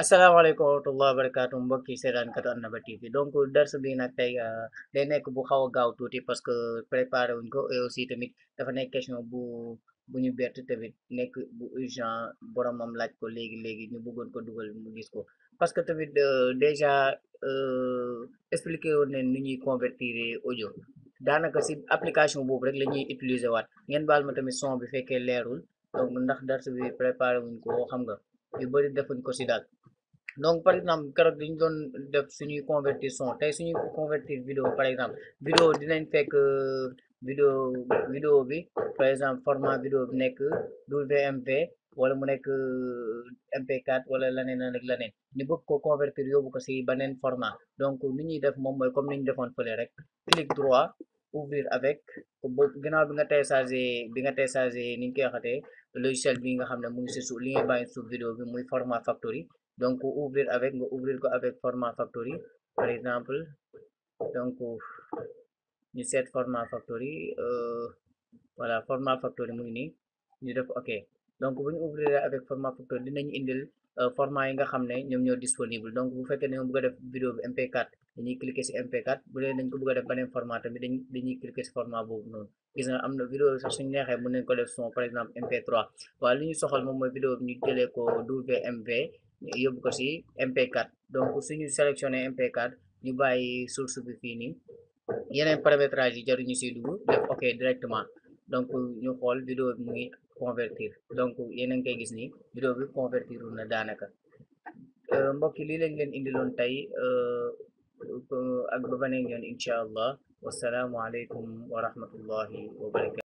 asalaamaaleykum wa rahmatulah barakaatu mbokki seetaankatu Annaba TV donc dars bi nag tey day nekk bu xaw a gaaw tuuti parce que préparé wuñ ko et aussi tamit dafa nekk question bu ñu bett tamit nekk bu urgent boromam laaj ko léegi léegi ñu bëggoon ko dugal mu gis ko parce que tamit déjà expliqué woon ne ni ñuy convertir audio daanaka si application boobu rek la ñuy utiliser waat ngeen baal ma tamit son bi fekkee leerul donc ndax dars bi préparé wuñ ko xam nga yu bëri defuñ ko si daal. Donc par exemple keroog dañu doon def suñuy convertir son tey suñuy convertir vidéo par exemple vidéo dinañ fekk vidéo vidéo bi par exemple format vidéo bi nekk WMV wala mu nekk MP4 wala leneen ak leneen ñu bëgg ko convertir yóbbu ko si beneen format donc ni ñuy def moom mooy comme ni ñu defoon fële rek clic droit ouvrir avec boobu ginnaaw bi nga téléchargé ni ñu koy waxatee logiciel bi nga xam ne mu ngi si suuf li ngay bàyyi suuf vidéo bi muy format factory donc ouvrir avec nga ouvrir ko avec format factory par exemple donc ñu seet format factory voilà format factory mu ngi nii ñu def ok donc bu ñu ouvrir avec format factory dinañu indil format yi nga xam ne ñoom ñoo disponible donc bu fekkee ne nga bëgg a def vidéo bi MP4 dañuy cliquer ci MP4 bu dee dañ ko bëgg a def beneen format tamit dañuy cliquer ci format boobu noonu gis nga am na vidéo sax suñu neexee mën nañ ko def son par exemple MP3 waaye li ñu soxal moom mooy vidéo bi ñu jëlee ko WMV yóbbu ko ci MP4 donc suñu sélectionné MP4 ñu bàyyi source bi fii nii yeneen paramétrage yi jaruñu siy dugg def ok directement donc ñu xool vidéo bi mu ngi convertir donc yéen a ngi koy gis ni vidéo bi convertir na daanaka mbokk yi lii lañ leen indiloon tey ak ba beneen yoon incha allah wasalaamu aleykum wa rahmatullahi wa barakatu